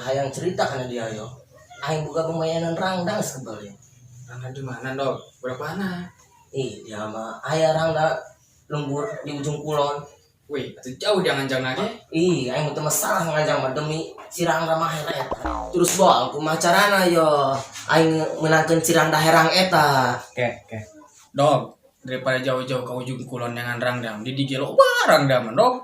hayang cerita kana dia yo. Aing boga pemayanan rangdang sekebal yo. Rangda di mana, Dok? Berapa mana? Ih, dia mah aya rangda lembur di ujung kulon. Wih, atuh jauh dia nganjang lagi. Ih, aing mah teu masalah nganjang mah demi si Rangda mah eta. Terus bol, kumaha carana yo aing meunangkeun si Rangda herang eta. Oke, oke. Dok, daripada jauh-jauh ke ujung kulon dengan Rangda, di di gelo Rangda mah, Dok.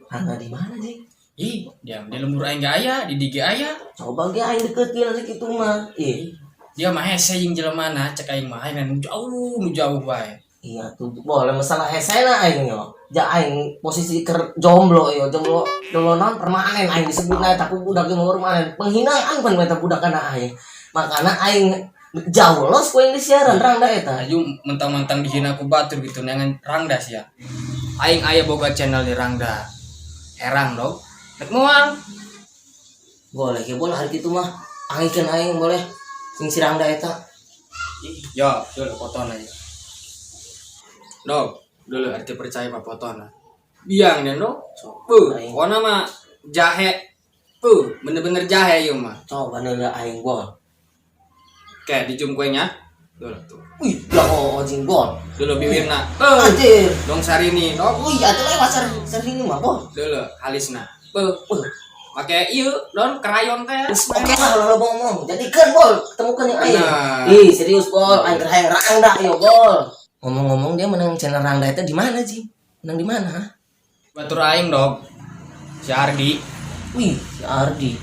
Rangda di mana, Jing? Ih, dia di lembur aing ge aya, di di ge aya. Coba ge aing deketin ari kitu mah. Ih, Dia mah hese jeung jelema na, cek aing mah aing nu jauh, nu jauh bae. Iya tuh boleh masalah hesena aing yo. Ja aing posisi ker jomblo yo, jomblo jomblo naon permanen aing disebutna eta ku budak jomblo permanen. Penghinaan pan eta budak kana aing. Makana aing jauh los ku aing disiaran Rangda eta. Aju mentang-mentang dihina ku batur gitu neangan Rangda sia. Aing aya boga channel di Rangda. Herang, Dok. Rek moal. Boleh ge boleh hari kitu mah. Angikeun aing boleh sing si Rangda eta. Yo, dulu foto aja. Dok, dulu arti percaya mah foto na. Biang deh, Dok. Puh, pokoknya mah jahe. Puh, bener-bener jahe ieu mah. Coba neula aing bol. Oke, di zoom kuenya. Dulu tuh. Wih, lah oh jing bol. Dulu bibirna. Puh, Anjir. dong sarini, Dok. Wih, atuh lewat sar sini mah bol. Dulu halisna. Puh, Wih, make ieu don krayon teh. oke lah lo ngomong. Jadikeun bol, ketemukan yang aing. Nah. Ih, serius bol, aing keur hayang Rangda yo bol. Ngomong-ngomong dia menang channel Rangda itu di mana, Ji? Menang di mana? Batur aing, Dok. Si Ardi. Wih, si Ardi.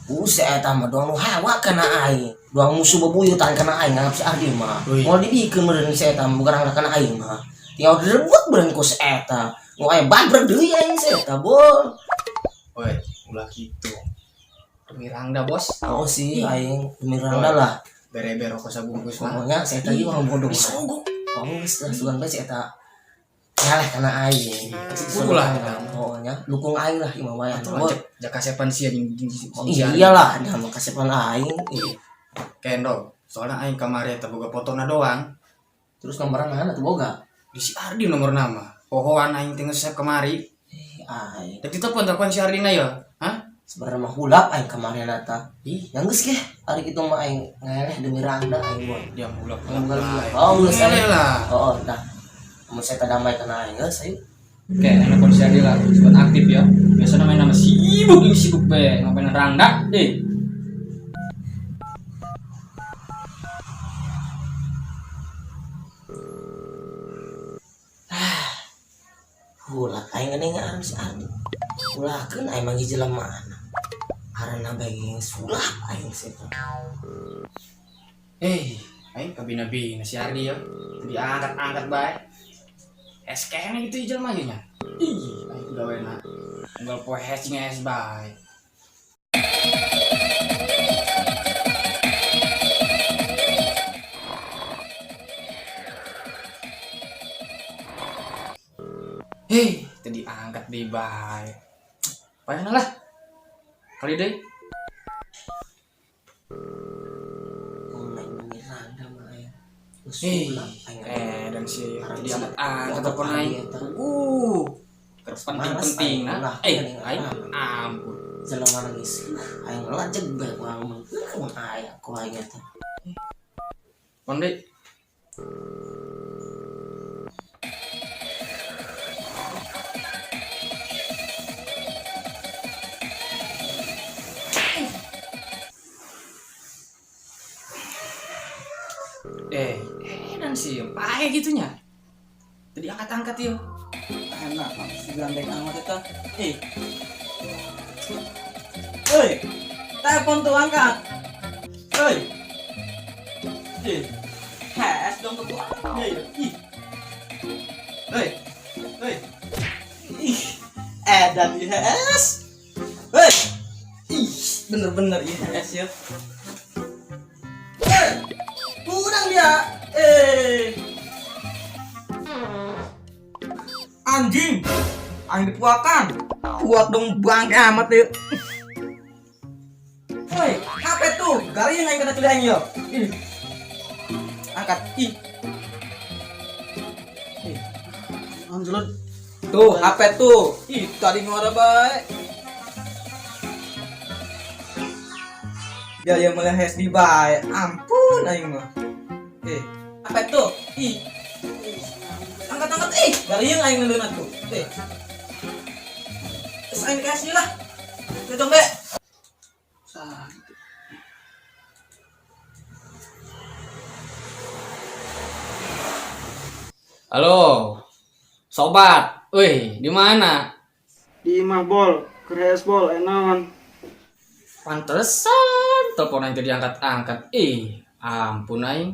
Buset eta mah doang nu hawa kana aing. Doang musuh bebuyutan kana aing nganggap si Ardi mah. Wih. Moal dibikeun meureun si eta mah bukan Rangda kana aing mah. Tinggal direbut meureun ku si eta. Nu aya babrek deui aing si eta, bol. Woi, ulah gitu. Demi Rangda, Bos. Oh sih, aing demi Rangda lah. Bere-bere rokok sabungkus mah. Pokoknya si eta ieu orang bodoh. Disogok. Oh, geus lah sugan bae si eta ngaleh kana aing. Kudu lah eta. Pokoknya dukung aing lah imah wae. Atuh lah jaka sepan sia jeung Oh, si Ardi. iyalah, dah mah kasepan aing. Ih. Kendo, soalnya aing kamari eta boga fotona doang. Terus nomorna mana tuh boga? Di si Ardi nomor nama. Pohoan aing teh nge-save kamari. Eh, aing. Tapi telepon si Ardina ya. Hah? Sebenarnya mah hulap aing kamari eta. Ih, Yang geus ge, ari kitu mah aing ngeleh demi Rangda aing buat. dia hulap. Aing bukan hulap. hulap. Oh, geus Ngeleh lah. Oh, dah. Mun saya damai kana aing geus ayo. Oke, enak si Ardi lah, sobat aktif ya. Biasanya main nama sibuk, ini sibuk be, ngapain Rangda? Eh. Hulak aing geuning ngaran si Ardi. Ulakeun aing mah jelema mana. Arana bae sulap aing sih. Eh, aing kabina-bina si Ardi ya. Diangkat-angkat bae. Es kene gitu jelema ieu nya. Ih, aing gawena. Unggal poe hes jeung es bae. Hei, tadi angkat di bae. Payah lah. Kali deh. Hei, dan si tadi angkat angkat telepon aing. Penting-penting nah. Aing ampun. Jelema nangis. Aing lajeg bae ku aing mah. Kumaha aya ku aing eta. Konde. Dan sih, pahe gitunya. Tadi angkat-angkat yuk. Enak, si gandeng amat itu. Ih. Oi, telepon tuh angkat. Oi. Ih. Hes dong ke gua. Ih. Oi. Oi. Ih. Edan IHS. Oi. Ih, bener-bener IHS ya. Oi. Kurang dia. Anjing. Aing dipuakan. Puak dong bangke amat yuk. Woi, HP tuh? Garing aing kena culi aing yo. Ih. Angkat. Ih. Ih. Anjlot. Tuh, HP tuh. Ih, tadi ngora bae. Ya ya mulai hes di bae. Ampun aing mah. Eh, apa itu? Ih. Angkat angkat ih, gariung aing neleuna tuh. Eh. Terus aing kasih lah. Dong, Dek. Halo. Sobat, wih, di mana? Di imah bol, keur hees bol, enaon. Pantesan telepon aing teu diangkat-angkat. Ih, ampun aing.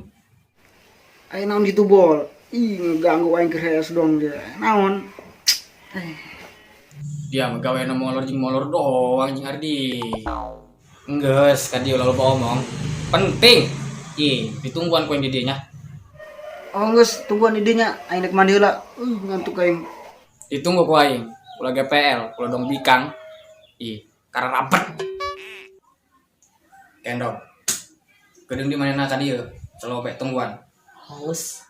Aya naon gitu bol. Ih, ngeganggu aing keur hees dong dia. Naon? Dia mah gawe molor jeung molor doang jeung Ardi. Enggeus, ka dieu ulah loba omong. Penting. Ih, ditungguan ku aing di dieu nya. Oh geus, tungguan idenya aing rek mandi heula. Ngantuk aing. Ditunggu ku aing. Ulah GPL, ulah dong bikang. Ih, karena rapet. Kendok. Gedung di mana ka dieu? Celobek tungguan. Haus.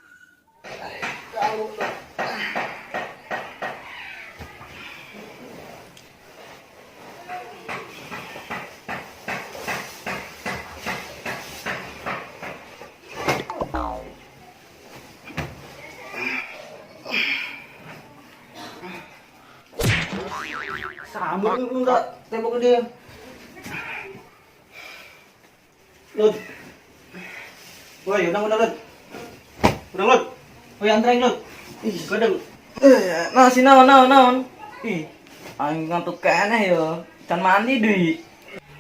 Sambut enggak tembok dia. Lud. Woi, udang udang Lud. Udang Lud. Woi, antar aing Lud. Ih, gadang. Eh, nah si naon naon naon. Ih, aing ngantuk keneh yo. Can mandi deui.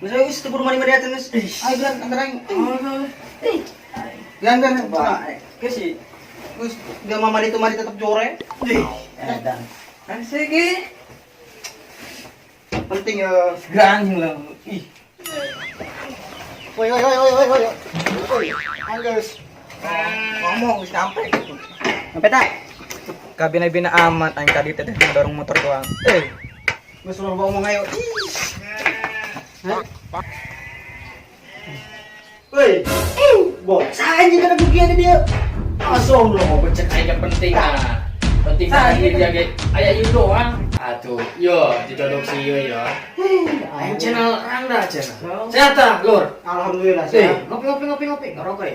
Geus ayo geus teu kudu mandi-mandi atuh geus. Ayo geus antar aing. Ih. Gan gan. Bae. Ke sih. Geus dia mah mandi teu mandi tetep jore. Ih, edan. Kan sih Penting ya. Segera anjing lah. Ih, Woi woi woi woi woi. Woi, anggeus. ngomong geus nyampe. Sampai tak? Kabina-bina amat aing tadi teh ngedorong motor doang. Eh, Geus ulah ngomong ayo. Hah? Woi. Bo, anjing kana gugian dia. Asom lo. Oh, becek aing penting ah. Penting aing dia ge aya ieu doang. Atuh, yo didodok si ieu yo. Aing channel Rangda channel. Sehat tah, Lur? Alhamdulillah Eh, sehat. ngopi ngopi ngopi ngopi, ngerokok ya.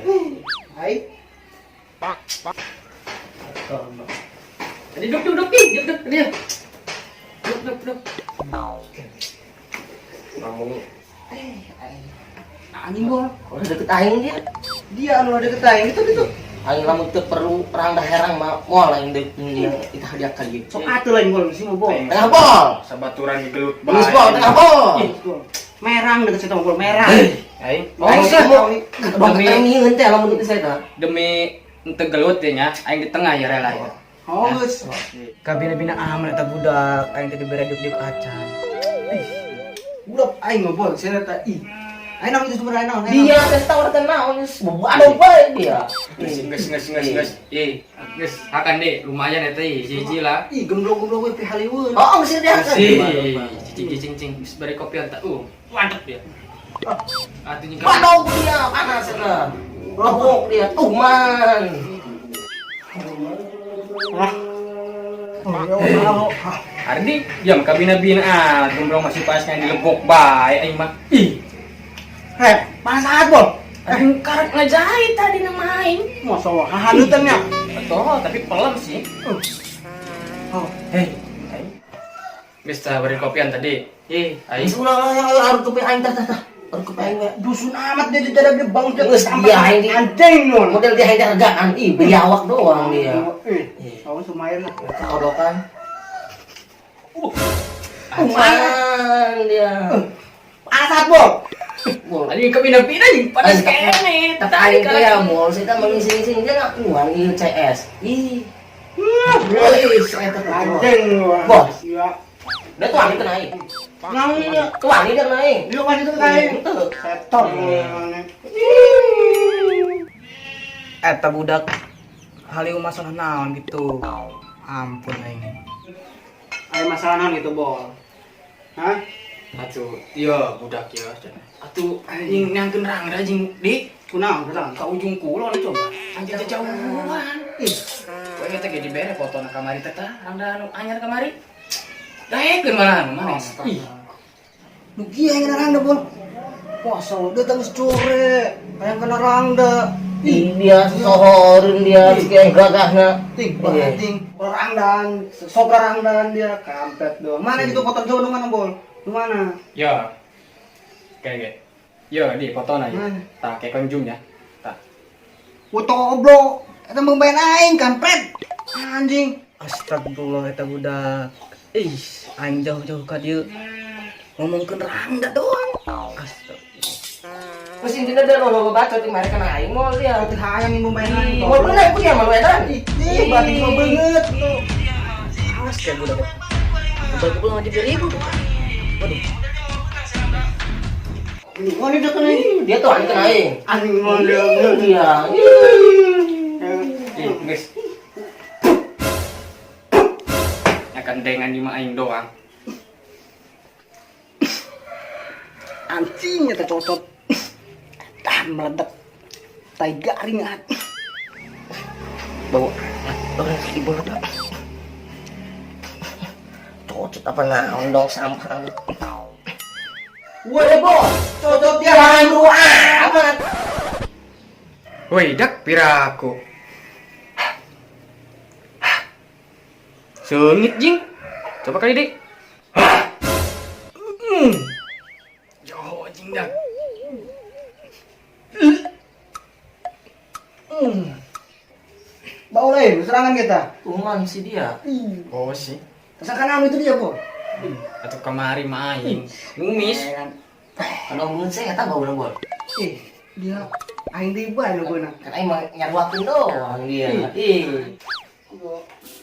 Hai. Tadi duduk duduk duduk duduk dia. Duduk duduk duduk. Ngomong Anjing bol. udah deket aing dia. Dia anu ada aing gitu gitu. Aing lamun teu perlu rangda herang mah moal aing deuk dia itah dia ka dieu. Sok atuh lain bol sih mau bol. Tengah bol. Sabaturan gelut Geus bol tengah bol. Merang deket situ bol merang. Aing Aing oh, mau demi nyieun teh lamun teu saya tah. Demi ente gelut ya nya, aing di tengah ya rela ya. Oh geus. kabina-bina amat eta budak aing teh dibere diuk-diuk acan. Budak aing mah bol sia eta ih. Aing naon itu sebenarnya naon? Dia teh tahu teh naon geus bebadog bae dia. Geus geus geus geus geus. Ih, geus hakan deh, lumayan eta ih, hiji lah. Ih gemblong-gemblong we pihaliweun. Oh, geus dia kan. Si, cicing cicing cing, geus bari kopian tak. Mantep dia. Atuh nyingkat. Badog dia panas eta. Lebok dia tuman. Hah? Oh, Ardi, diam kabina-bina ah, gemblong masih panas yang dilebok bae aing mah. Ih, Heh, panas amat bol. aing karet ngajahit tadi nama aing. Masa wah hahalutan nya. Betul, tapi pelem sih. Oh, Hei, geus tah bari kopian tadi. Ih, aing. Geus ulah lah harus kopi aing tah tah tah. Harus kopi aing we. Dusun amat dia di dalam dia bangun dia Geus dia aing di anjing nun. Model dia aing hargaan ih biawak doang dia. Eh, oh lumayan lah. Kodokan. Tuman dia. Panas bol. Bol. Anjing kabina-bina jeung panas kene. Tapi aing teh ya mall saya teh mengisi-ngisi dia ngakuan ieu CS. Ih. Wih, saya teh Anjing lu. Bos. Iya. Dia tuh wani teh naik. Naon ya? Tuh wani dia naik. Lu kan itu kayak Itu. setor lu. Eta budak halieu masalah naon gitu. Ampun aing. Ada masalah naon gitu, Bol? Hah? Atuh, iya budak ya. Atuh anjing nyangkeun rangda jeung di Kunaon, kunaon? ka ujung kulon coba. Anjing jauhan. Ih, kowe teh ge dibere fotona kamari teh tah, rangda anu anyar kamari. Daekeun malahan mana? Ih, Lu kieu yang ngarang Bol. Wah, so dia tangis core. Kayak kena rangda. Ih, dia sohorin dia kayak gagahna. Ting, ting, rangdan, sopra rangdan dia kampret doang. Mana itu kotor jauh lu mana, Bol? Lu mana? Ya. Kayak Yo, di foto na ya. Tah, kayak konjum ya. Tah. Foto oblok. Eta main aing kampret. Anjing. Astagfirullah eta budak. Ih, aing jauh-jauh ka dieu. Ngomongkeun rangda doang. Astagfirullah. Terus intinya dia lo bacot di mereka na aing moal dia. Teu hayang yang main aing. Moal bener aku dia malu edan. Ih, batin mah beungeut lu. Awas kayak budak. Kebal-kebal ngajak ribut. Waduh. Oh, ini udah kena ini. Dia tuh anjing kena aing. Anjing mau dia. Iya. Ih, guys. Ya gandengan di aing doang. Anjing eta cocot. Tah meledak. Tai garing at. Bau. Orang si bola. Cocot apa naon dong sampah. Woi, bos. Cocot dia. Jangan lu amat. Woi, dak piraku. Sengit jing. Coba kali dik. Yo, jing dak. Bau lain serangan kita. Kuman si dia. Oh sih. Tersangka itu dia, Bol. Atau kemari mah aing. Numis. Kalau mun saya kata bau bol. Eh, dia aing tiba lu guna. Kan aing mah nyaruakeun doang dia. Ih.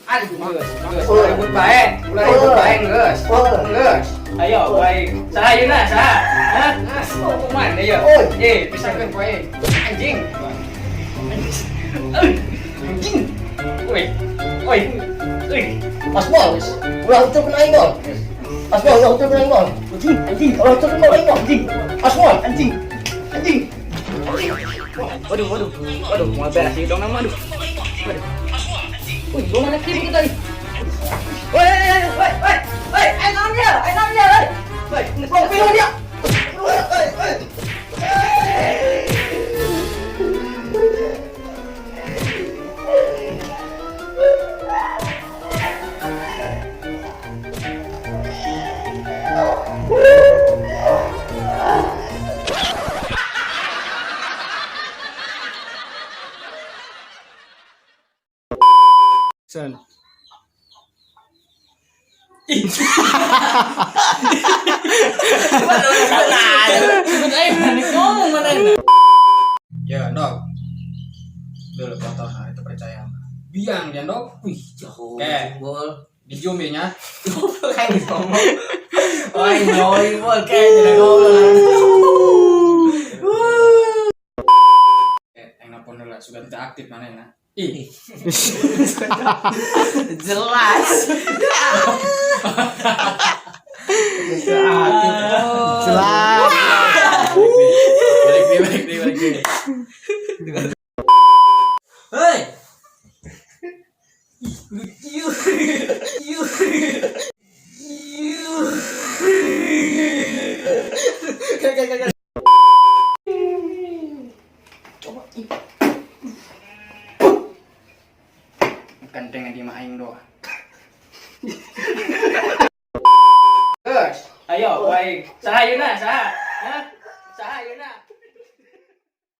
Aduh, geus, geus. Ulah ribut bae, ulah ribut bae geus. Geus. Ayo, bae. Saha ayeuna, saha? Hah? Oh, kumaha ya? Eh, pisahkeun poe. Anjing. Anjing. Woi. Woi. Woi. Pas bol. Ulah ucul kena aing bol. Pas bol, ulah ucul kena aing bol. Anjing, anjing. Ulah ucul kena aing bol. Anjing. Pas bol. Anjing. Anjing. Waduh, waduh. Waduh, mau beres sih dong nama aduh. Waduh. Wih, gua mana kiri kita nih? Woi, woi, woi, woi, ayo naon dia, ayo naon dia, woi. Woi, Bol, pilih dia. Woi, woi, woi. Sen. Ya, Dok. Dulu foto nah, itu percaya. Biang dia, Dok. Wih, jauh. Oke. Bol. Di zoom ya, nya. Kayak ngomong. Wah, ngomong bol kayak tidak ngomong. Eh, yang nelpon dulu sudah tidak aktif mana ya? Ih, Jelas. Jelas. Balik nih, balik nih, balik nih. Hei. Lucu. Coba. Gandengan di mah aing doang. Geus, ayo baik. Saha ayeuna, saha? Hah?